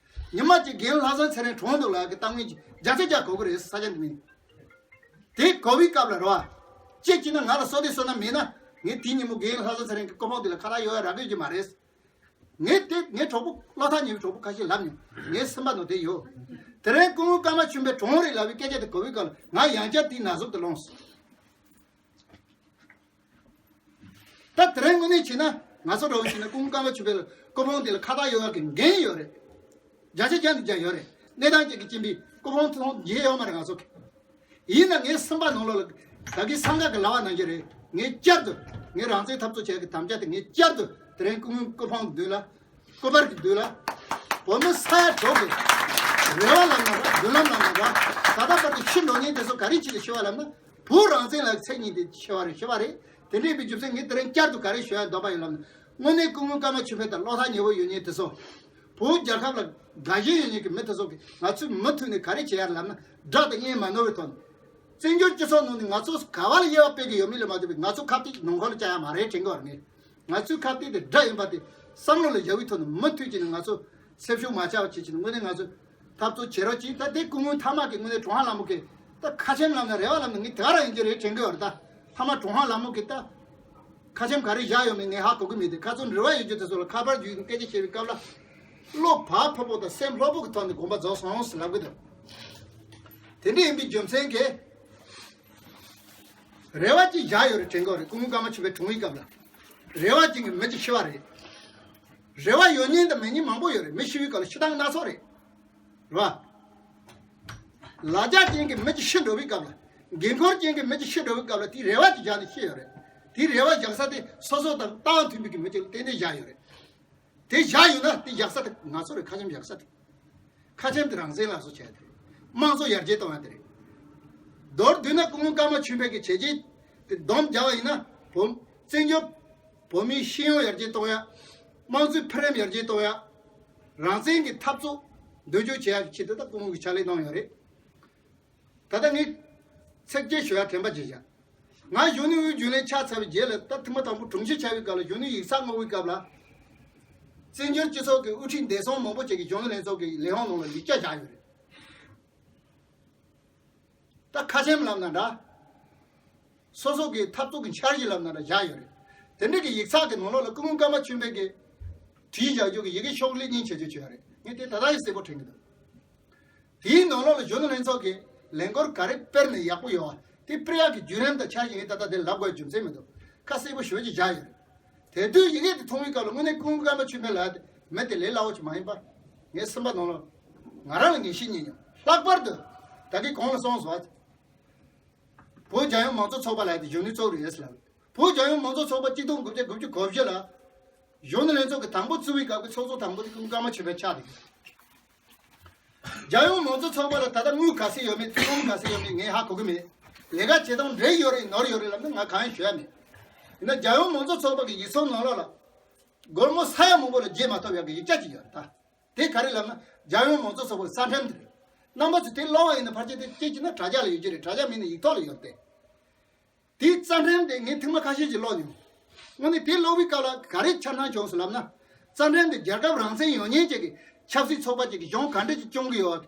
ཉི་མ་གཅིག་རྒན་ལྷག་བསམ་ཚེ་རིང་གྲོངས་འདུག་ལབ་ཡག་གི་གཏམ་ངན་ཅིག་བརྒྱ་ཆ་བརྒྱ་གོ་གི་རེད། ས་ཆ་འདི་མིན། དེ་གོ་བའི་སྐབས་ལ་རེད་བ། གཅིག་བྱས་ན་ང་ལ་བསོད་བདེ་བསོད་ནམས་མེད་ན་ངས་དེ་ཉིན་མོ་རྒན་ལྷག་བསམ་ཚེ་རིང་གི་སྐུ་ཕུང་དེ་ལ་ཁ་ལག་གཡོག་ཡ་རག་གི་ཡོད་ཀྱི་མ་རེད། ངས་དེ་ངའི་གྲོགས་པོ་བློ་ཐག་ཉེ་བའི་གྲོགས་པོ་ཁ་ཤས་ལབ་མྱོང་། ངའི་སེམས་པ་ནང་དེ་ཡོད། དེ་རིང་སྐུ་ངོ་ཀརྨ་ཆོས་འཕེལ་གྲོངས་རེད་ལབ་པའི་སྐད་ཆ་དེ་གོ་བའི་སྐབས་ལ་ང་ཡང་བསྐྱར་དེའི་ན་ཟུག་དེ་ལངས་སོང་། ད་དེ་རིང་དངོས་གནས་བྱས་ན་ང་ཚོ་འདྲ་བོ་བྱས་ན་སྐུ་ངོ་ཀརྨ་ཆོས་འཕེལ་སྐུ་ཕུང་དེ་ལ་ཁ་བཏགས་གཡོག་ཡག་གི་འགན་ཡོད་རེད། བརྒྱ་ཆ་བརྒྱ་ནས་བརྒྱ་ཡོད་རེད། གནས་སྟངས་ཅིག་གི་རྐྱེན་པས་སྐུ་ཕུང་ཐོག་མཇལ་ཡོད་མ་རེད་ང་ཚོ་གི། ཡིན་ན་ངའི་སེམས་པ་ནང་ལོགས་ལ་ད་གིན་སང་ག་གི་ལབ་པ་ནང་བཞིན་རེད། ངས་བསྐྱར་དུ་ངའི་རང་བཙན་འཐབ་རྩོད་བྱེད་ཡག་གི་དམ་བཅའ་དེ་ངས་བསྐྱར་དུ་དེ་རིང་སྐུ་ངོའི་སྐུ་ཕུང་མདུན་ལ། སྐུ་པར་གྱི་མདུན་ལ། བོད་མི་ས་ཡ་དྲུག་གི་རེ་བ་ལབ་ན་འདྲ། མདུན་ལམ་ལབ་ན་འདྲ། ད་ལྟ་བར་དུ་ཤི་འགྲོ་མཁན་དེ་ཚོ་ག་རེ་བྱས་ཏེ་ཤི་བ་ལབ་ན། བོད་རང་བཙན་ལབ་ཚིག་གཉིས་དེ་ཤི་བ་རེད། ཤི་བ་རེད། དེ་འདྲ་ཡིན་པའི་རྒྱུ་མཚན་ངས་དེ་རིང་བསྐྱར་དུ་ག་རེ་ཞུ་ཡ་འདོད་པ་ཡིན་ལབ་ན། དངོས་གནས་སྐུ་ངོ་ཀརྨ་ཆོས་འཕེལ་དང་བློ་ཐག་ཉེ་བོ་ཡོད་མཁན་དེ་ཚོ། བོད་རྒྱལ་ཁབ་ལ་དགའ་ཞེན་ཡོད་མཁན་གྱི་མི་དེ་ཚོ་གིས་ང་ཚོས་མུ་མཐུད་ནས་ག་རེ་བྱེད་ཡ་ལབ་ན། དགྲ་དང་གཉེན་མ་ནོར་བའི་ཐོག་ནས། བཙན་བྱོལ་སྤྱི་ཚོགས་ནང་ནས་ང་ཚོ་ག་བ་ལ་དབྱེ་བ་སྤེལ་གྱི་ཡོད་མེད་ལ་མ་ལྟོས་པའི་ང་ཚོ་ཁ་གཏད་ཀྱི་ནང་ཁོལ་ལ་བཅའ་ཡ་མ་རེད་དྲན་གྱི་ཡོད་རེད། ངས་ང་ཚོའི་ཁ་གཏད་དེ་དགྲ་ཡིན་པ་དེ་བསམ་བློ་ལ་བཞག་པའི་ཐོག་ནས་མུ་མཐུད་ཀྱིས་ནས་ང་ཚོ་སེམས་ཤུགས་མ་ཆག་པ་བྱེད་ཀྱི་ནས། དངོས་གནས་ང་ཚོ་འཐབ་རྩོད་བྱེད་རོགས་གྱིས། ད་དེ་སྐུ་ངོ་མཐའ་མ་གི་དངོས་གནས་ཀྲུང་ཧྭ་ལྷ་མོ་གིས་ད་ཁ་ཆེམས་ལབ་ན་རེ་བ་ལབ་ན་ངས་དེ་ག་རང་ཡིན་གྱི་རེད་དྲན་གྱི་ཡོད་རེད། ད་མཐའ་མ་ཀྲུང་ཧྭ་ལྷ་མོ་གིས་ད་ཁ་ཆེམས་ག་རེ་བཞག་ཡོད་མེད་ངས་ཧ་གོ་གི་མེད་དེ། ཁ་ཚོན་རེ་བ་ཡོད་རྒྱུ་དེ་ཚོ་ལ་ཁ་པར་བརྒྱུད་ནས་སྐད་ཆ་བཤད་པའི་སྐབས་ལ། བློ་བག་ཕེབས་པོ་དང་སེམས་ལྷོད་པོ་གི་ཐོག་ནས་དགོངས་པ་རྫོགས་སོང་ཟེར་ལབ་གི་འདུག་དེ་འདྲ་ཡིན་པའི་རྒྱུ་མཚན་གྱིས། རེ་བ་ཅིག་བཞག་ཡོད་རེད་དྲན་གྱི་ཡོད་རེད། སྐུ་ངོ་ཀརྨ་ཆོས་འཕེལ་གྲོངས་པའི་སྐབས་ལ། རེ་བ་ཅན་གྱི་མི་ཅིག་ཤི་བ་རེད། རེ་བ་ཡོད་མཁན་དང་མེད་མཁན་མང་པོ་ཡོད་རེད། མི་ཤི་བའི་སྐབས་ལ་ཤི་སྟངས་སྣ་ཚོགས་རེད། རེད་བ། ལ་རྒྱ་ཅན་གྱི་མི་ཅིག་ཤི་འགྲོ་བའི་སྐབས་ལ། འགན་ཁུར་ཅན་གྱི་མི་ཅིག་ཤི་འགྲོ་བའི་སྐབས་ལ་དེའི་རེ་བ་ཅིག་བཞག་ནས་ཤི་ཡོད་རེད། དེའི་རེ་བ་བཞག་ས་དེ་སོ་སོ་དང་ལྟ་བ་མཐུན་པའི་གི་མི་ཅིག་ལ་ཏན་ཏན་བཞག་ཡོད་རེད། དེ་བཞག་ཡོད་ན་དེ་བཞག་ས་དེ་ང་ཚོ་རེད། ཁ་ཆེམས་བཞག་ས་དེ། ཁ་ཆེམས་དེ་རང་བཙན་སླར་གསོ་བྱས་ཏེ་རེད། དམངས་གཙོ་ཡར་རྒྱས་གཏོང་ཡ་དེ་རེད། མདོར་བསྡུས་ན་སྐུ་ངོ་ཀརྨ་ཆོས་འཕེལ་གྱི་བྱས་རྗེས་དེ་སྡོམ་རྒྱག་པ་ཡིན་ན། བོད་བཙན་བྱོལ་བོད་མིའི་ཤེས་ཡོན་ཡར་རྒྱས་གཏོང་ཡ། དམངས་གཙོའི་འཕེལ་རིམ་ཡར་རྒྱས་གཏོང་ཡ། རང་བཙན་གྱི་འཐབ་རྩོད་མདུན་སྐྱོད་བྱེད་ཡ་གི་ཆེད་དུ་ད་སྐུ་ངོ་གིས་ཕྱག་ལས་གནང་ཡོད་རེད། ད་ལྟ་ངས་ཚིགས་བཅད་ཞུ་ཡ་དྲན་པ་བརྗེད་བཞག་ང་གཞོན་ནུ་དབུས་རྒྱུན་ལས་ཆགས་ཚར་བའི་རྗེས་ལ། ད་ཐེངས་མ་དང་པོ་དྲུང་ཆེ་ཆགས་པའི་སྐབས་ལ་གཞོན་ནུའི་ཡིག་ཚགས་སྔོག་པའི་སྐབས་ལ། བཙན་བྱོལ་སྤྱི་ཚོགས་ཀྱི་དབུ་ཁྲིད་འདས་སོང་མང་པོ་ཅིག་གིས་གཞོན་ནུ་ལྷན་ཚོགས་ཀྱི་ལས་ཁུངས་ནང་ལ་ཡིག་ཆ་བཞག་ཡོད་རེད། ད་ཁ་ཆེམས་ལབ་ན་འདྲ། སོ་སོ་གི་འཐབ་རྩོད་ཀྱི་འཆར་གཞི་ལབ་ན་འདྲ་བཞག་ཡོད་རེད། དེ་འདྲ་གི་ཡིག་ཚགས་ཀྱི་ནང་ལོགས་ལ་སྐུ་ངོ་ཀརྨ་ཆོས་འཕེལ་གྱིས་བྲིས་བཞག་རྒྱུ་གི་ཡི་གེ་ཤོག་ལེབ་གཉིས་ཆེད་རྒྱུ་བྱས་ཡོད་རེད། ངས་དེ་ད་ལྟ་ཡང་གསལ་པོ་དྲན་གྱི་འདུག་དེའི་ནང་ལོགས་ལ་གཞོན་ནུ་ལྷན་ཚོགས་ཀྱིས་ལས་འགུལ་ག་རེ་སྤེལ་ནས་ཡག་པོ་ཡོད་པ་དེ་སྤེལ་ཡག་གི་བརྒྱུད་རིམ་དང་འཆར་གཞི་ངས་ད་ལྟ་དེ་ལབ་དགོས་རྒྱུ་མཚན་མི་འདུག་ཁ་གསལ་པོ་ཞེ་པོ་ཅིག་བཞག་ཡོད་རེད། དེ་དུས་ཡི་གེ་དེ་མཐོང་བའི་སྐབས་ལ་དངོས་གནས་སྐུ་ངོ་ཀརྨ་ཆོས་འཕེལ་ལགས་དེ་མི་དེ་ལས་སླ་བོ་ཅིག་མ་ཡིན་པ་ངའི་སེམས་པ་ནང་ལ་ང་རང་ལ་ངེས་ཤེས་རྙེད་མྱོང་། ལྷག་པར་དུ་ད་གིན་གོང་ལ་གསུངས་སོང་། བོད་རྒྱལ་ཡོངས་མང་གཙོ་ཚོགས་པ་ལབ་དེ་གཞོན་ནུའི་ཚོགས་རེད་ཟེར་ལབ། བོད་རྒྱལ་ཡོངས་མང་གཙོ་ཚོགས་པ་གཅིག་སྟོང་དགུ་བརྒྱ་དགུ་བཅུ་གོ་བཞི་ལ་གཞོན་ནུ་ལྷན་ཚོགས་ཀྱི་དང་པོ་བཙུགས་པའི་སྐབས་ཀྱི་ཚོགས་གཙོ་དང་པོ་དེ་སྐུ་ངོ་ཀརྨ་ཆོས་འཕེལ་ཆགས་འདུག་རྒྱལ་ཡོངས་མང་གཙོ་ཚོགས་པ་ལ་ད་ལྟ་དངུལ་ག་ཚད་ཡོད་མེད་རྩིས་ཁོངས་ག་ཚད་ཡོད་མེད་ངས་ཧ་གོ་གི་མེད། ལས་ཀ་བྱེད་སྟངས་འདྲེ་ཡོད་རེད་ནོར་ཡོད་རེད་ལབ་ན་ང་གང་ཡང་ཞུ་ཡ་མེད། ཡིན་ན་རྒྱལ་ཡོངས་མང་གཙོ་ཚོགས་པ་གི་ཡིག་ཚང་ནང་ལོགས་ལ་སྒོར་མོ་ས་ཡ་མང་པོ་ལ་བརྗེ་མ་ཐུབ་ཡག་གི་ཡིག་ཆ་ཅིག་ཡོད་རེད་ད། དེ་ག་རེ་ལབ་ན་རྒྱལ་ཡོངས་མང་གཙོ་ཚོགས་པའི་རྩ་ཁྲིམས་དེ་རེད། རྣམ་པ་ཚོས་དེ་ཀློག་པ་ཡིན་ན་ཕལ་ཆེར་དེ་སྐད་ཅིག་ན་དྲ་རྒྱ་ལ་ཡོད་ཀྱི་རེད། དྲ་རྒྱ་མིན་ན་ཡིག་ཐོག་ལ་ཡོད་རེད་དེ། དེའི་རྩ་ཁྲིམས་དེ་ངས་ཐེངས་མ་ཁ་ཤས་ཤིག་ཀློག་མྱོང་། དངོས་གནས་དེ་ཀློག་པའི་སྐབས་ལ་ག་རེ་འཆར་སྣང་བྱུང་སོང་ལབ་ན། རྩ་ཁྲིམས་དེ་རྒྱལ་ཁབ་རང་བཙན་ཡོད་མཁན་ཅིག་གི་ཆབ་སྲིད་ཚོགས་པ་ཅིག་གི་གཞུང་ག་འདྲ་ཅིག་སྐྱོང་གི་ཡོད།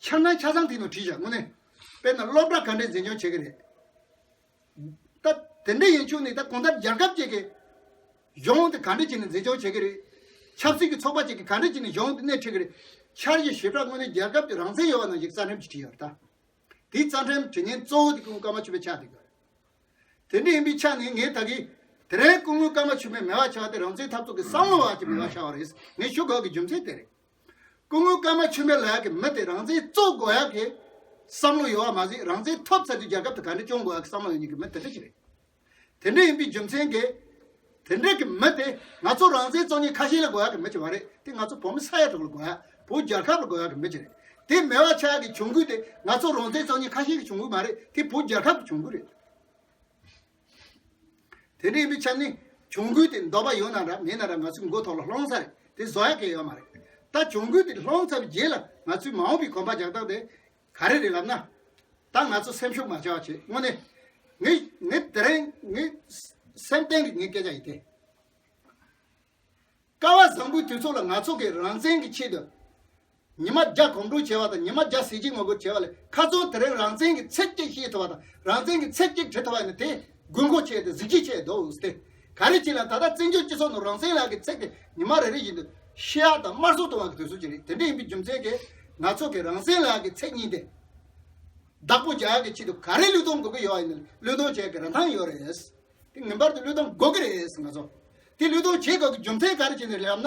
འཆར་སྣང་ཆ་ཚང་དེའི་ནང་བྲིས་བཞག་དངོས་གནས། དཔེར་ན་སློབ་གྲྭ་ག་འདྲས་འཛིན་སྐྱོང་བྱེད་ཀྱི་རེད། ད་དེ་འདྲ་ཡིན་ཆོག་ནས་ད་གང་ལྟར་རྒྱལ་ཁབ་ཅིག་གི་གཞུང་དེ་ག་འདྲ་བྱས་ནས་འཛིན་སྐྱོང་བྱེད་ཀྱི་རེད། ཆབ་སྲིད་ཀྱི་ཚོགས་པ་ཅིག་གིས་ག་འདྲ་བྱས་ནས་གཞུང་དེ་སྣེ་ཁྲིད་ཀྱི་རེད། འཆར་གཞི་ཞིབ་ཕྲ་དངོས་གནས་རྒྱལ་ཁབ་ཀྱི་རང་བཙན་ཡོད་པ་ནང་བཞིན་རྩ་ཁྲིམས་ཀྱིས་བྲིས་ཡོད་རེད་ད། དེའི་རྩ་ཁྲིམས་བྲིས་མཁན་གཙོ་བོ་དེ་སྐུ་ངོ་ཀརྨ་ཆོས་འཕེལ་ཆགས་བསྡད་ཡོད་རེད། དེ་འདྲ་ཡིན་པའི་ཆ་ནས་ངས་ད་གིན་དེ་རིང་སྐུ་ངོ་ཀརྨ་ཆོས་འཕེལ་མེད་པ་ཆགས་ཏེ་རང་བཙན་འཐབ་རྩོད་ཀྱི་བསམ་བློ་བ་ཅིག་མེད་པ་ཆགས་པ་རེད། ངས་ཞུ་དགོས་ཀྱི་རྒྱུ་མཚན་དེ་རེད། སྐུ་ངོ་ཀརྨ་ཆོས་འཕེལ་ལགས་ཀྱི་མི་དེ་རང་བཙན་རྩོད་དགོས་ཡག་གི་བསམ་བློ་ཡོད་པ་མ་ཟད་རང་བཙན་ཐོབ་ཚར་དུས་རྒྱལ་ཁབ་དེ་ག་འདྲ་སྐྱོང་དགོས་ཡག་གི་བསམ་བློ་ཡོད་མཁན་གྱི་མི་དེ་འདྲ་ཞིག་རེད། དེ་འདྲ་ཡིན་པའི་རྒྱུ་མཚན་གྱིས། དེ་འདྲ་གི་མི་དེ་ང་ཚོ་རང་བཙན་རྩོད་མཁན་ཁ་ཤས་ལ་དགོས་ཡག་གི་མི་ཅིག་མ་རེད། དེ་ང་ཚོ་བོད་མི་ས་ཡ་དྲུག་ལ་དགོས་ཡག་བོད་རྒྱལ་ཁབ་ལ་དགོས་ཡག་གི་མི་ཅིག་རེད། དེ་མེད་པ་ཆགས་ཡག་གི་གྱོང་གུད་དེ་ང་ཚོ་རང་བཙན་རྩོད་མཁན་ཁ་ཤས་ཀྱི་གྱོང་གུད་མ་རེད། དེ་བོད་རྒྱལ་ཁབ་ཀྱི་གྱོང་གུད་རེད། དེ་འདྲ་ཡིན་པའི་ཆ་ནས་གྱོང་གུད་དེ་འདོད་པ་ཡོད་ན་ར་མེད་ན་ར་ང་ཚོའི་མགོ་ཐོག་ལ་ལྷུང་ཚར་རེད། དེ་བཟོ་ཡག་གི་ཡོད་མ་རེད། ད་གྱོང་གུད་དེ་ལྷུང་ཚར་བའི་རྗེས་ལ་ང་ཚོའི་མ་འོངས་པའི་གོམ་པ་རྒྱག་སྟངས་དེ་ག་རེ་རེད་ལབ་ན། ད་ང་ཚོ་སེམས་ཤུགས་མ་ཆག་བྱེད་དངོས་གནས། ངས་ངས་དེ་རིང་ངས་སེམས་གཏིང་གི་ངའི་སྐད་ཆ་ཡིན་ཏེ། སྐལ་བ་བཟང་པོའི་དུས་ཚོད་ལ་ང་ཚོ་གི་རང་བཙན་གྱི་ཆེད་དུ། ཉི་མ་བརྒྱ་གོམ་བགྲོད་བྱས་པ་དང་ཉི་མ་བརྒྱ་ཟས་བཅད་ངོ་རྒོལ་བྱས་པ་ལས་ཁ་སང་དེ་རིང་རང་བཙན་གྱི་ཚིག་གཅིག་བཤད་ཐུབ་པ་དང་རང་བཙན་གྱི་ཚིག་གཅིག་བྲིས་ཐུབ་པ་ཡིན་ན་དེ་དགོས་མཁོ་ཆེ་དེ་གཟི་བརྗིད་ཆེ་འདུག་སྟེ། ག་རེ་བྱས་ལ་ད་ལྟ་བཙན་བྱོལ་སྤྱི་ཚོགས་ནང་རང་བཙན་ལབ་ཀྱི་ཚིག་དེ་ཉི་མ་རེ་རེ་བཞིན་དུ་ཤི་ཡག་དང་དམར་གསོད་གཏོང་བ་གི་དུས་ཚོད་ཅིག་རེད། དེ་འདྲ་ཡིན་པའི་རྒྱུ་མཚན་གྱིས་ང་ཚོ་གི་རང་བཙན་ལབ་ཀྱི་ཚིག་གཉིས་དེ་བདག་པོ་རྒྱག་ཡག་གི་ཆེད་དུ་ག་རེ་བློས་གཏོང་དགོས་ཀྱི་ཡོད་ཡིན་ན་བློས་གཏོང་བྱེད་ཀྱི་རིན་ཐང་ཡོད་རེད། དེ་ངེས་པར་དུ་བློས་གཏོང་དགོས་ཀྱི་རེད་ང་ཚོ། དེ་བློས་གཏོང་བྱེད་དགོས་ཀྱི་རྒྱུ་མཚན་ག་རེ་བྱས་ནས་རེད་ལབ་ན།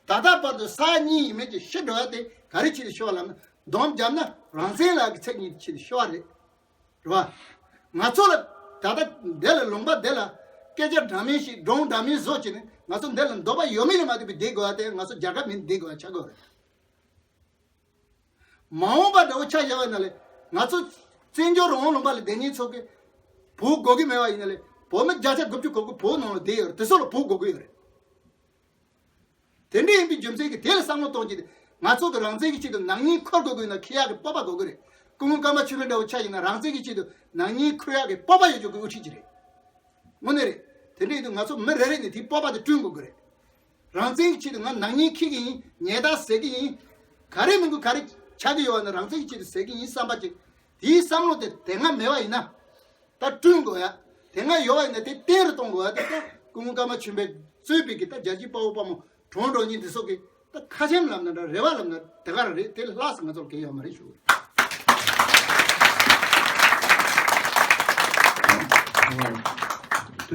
ད་ལྟ་བར་དུ་ས་ཡ་གཉིས་ཡས་མས་ཀྱི་ཤི་འགྲོ་ཡ་དེ་ག་རེ་བྱས་ནས་ཤི་བ་ལབ་ན་སྡོམ་བརྒྱབ་ན་རང་བཙན་ལབ་ཀྱི་ཚིག་གཉིས་བྱས་ནས་ཤི་བ་རེད། རེད་བ། ང་ཚོ་ལ་ད་ལྟ་འདི་ལ་ལུང་པ་འདི་ལ་སྐད་ཆ་འདྲ་མིན་ཞིག་སྒྲུང་འདྲ་མིན་བཟོ་བྱས་ནས་ང་ཚོ་འདི་ལ་འདོད་པ་ཡོད་མེད་ལ་མ་ལྟོས་པའི་བསྡད་དགོས་ཡ་དེ་ང་ཚོ་རྒྱལ་ཁབ་མིན་བསྡད་དགོས་ཡ་ཆགས་དགོས་རེད། མ་འོངས་པ་འདྲ་བོ་ཆ་བཞག་པ་ཡིན་ན་ལས་ང་ཚོ་བཙན་བྱོལ་རང་དབང་ལུང་པ་ལ་བསྡད་མཁན་ཚོ་གི་བོད་དགོས་ཀྱི་མེད་པ་ཡིན་ན་ལས་བོད་མི་བརྒྱ་ཆ་དགུ་བཅུ་གོ་དགུ་བོད་ནང་ལ་བསྡད་ཡོད་རེད། དེ་ཚོ་ལ་བོད་དགོས་ཀྱི་ཡོད་རེད། དེ་འདྲ་ཡིན་པའི་རྒྱུ་མཚན་གྱིས་དེ་ལ་བསམ་བློ་གཏོང་གྱི་ང་ཚོ་གི་རང་བཙན་གྱི་ཆེད་དུ་ནག་ཉེས་འཁུར་དགོས་དགོས་ན་འཁྱེར་ཡག་གི་སྤོབས་པ་དགོས་ཀྱི་རེད། སྐུ་ངོ་ཀརྨ་ཆོས་འཕེལ་འདྲ་བོ་ཆ་བཞག་ན་རང་བཙན་གྱི་ཆེད་དུ་ནག་ཉེས་འཁུར་ཡག་གི་སྤོབས་པ་ཡོད་རྒྱུ་གི་དབུ་ཁྲིད་ཅིག་རེད། དངོས་གནས་རེད། དེ་འདྲ་ཡིན་དུས་ང་ཚོ་མི་རེ་རེ་ནས་དེའི་སྤོབས་པ་དེ་བསྐྲུན་དགོས་ཀྱི་རེད། རང་བཙན་གྱི་ཆེད་དུ་ང་ནག་ཉེས་འཁྱེར་གྱི་ཡིན། ཉེས་རྡུང་ཟ་གི་ཡིན། ག་རེ་མི་དགོས་ག་རེ་ཆགས་ཀྱི་ཡོད་པ་ན་རང་བཙན་གྱི་ཆེད་དུ་ཟ་གི་ཡིན་བསམ་པ་ཅིག་དེའི་བསམ་བློ་དེ་དེ་སྔ་མེད་པ་ཡིན་ན། ད་བསྐྲུན་དགོས་ཡ། དེ་སྔ་ཡོད་པ་ཡིན་ན་དེ་བརྟན་རུ་གཏོང་དགོས་ཡ། དེ་ད་སྐུ་ངོ་ཀརྨ་ཆོས་འཕེལ་གཙོས་པའི་གི་ད་རྒྱལ་གཅེས་དཔའ་བོ་དཔའ་མོ་གྲོངས་འགྲོ་མཁན་དེ་ཚོ་གི་ད་ཁ་ཆེམས་ལབ་ན་འདྲ་རེ་བ་ལབ་ན་དེ་ག་རེ་རེད། དེ་ལས་ལྷག་ཙམ་ང་ཚོར་གལ་ཡོད་མ་རེད་ཞུ།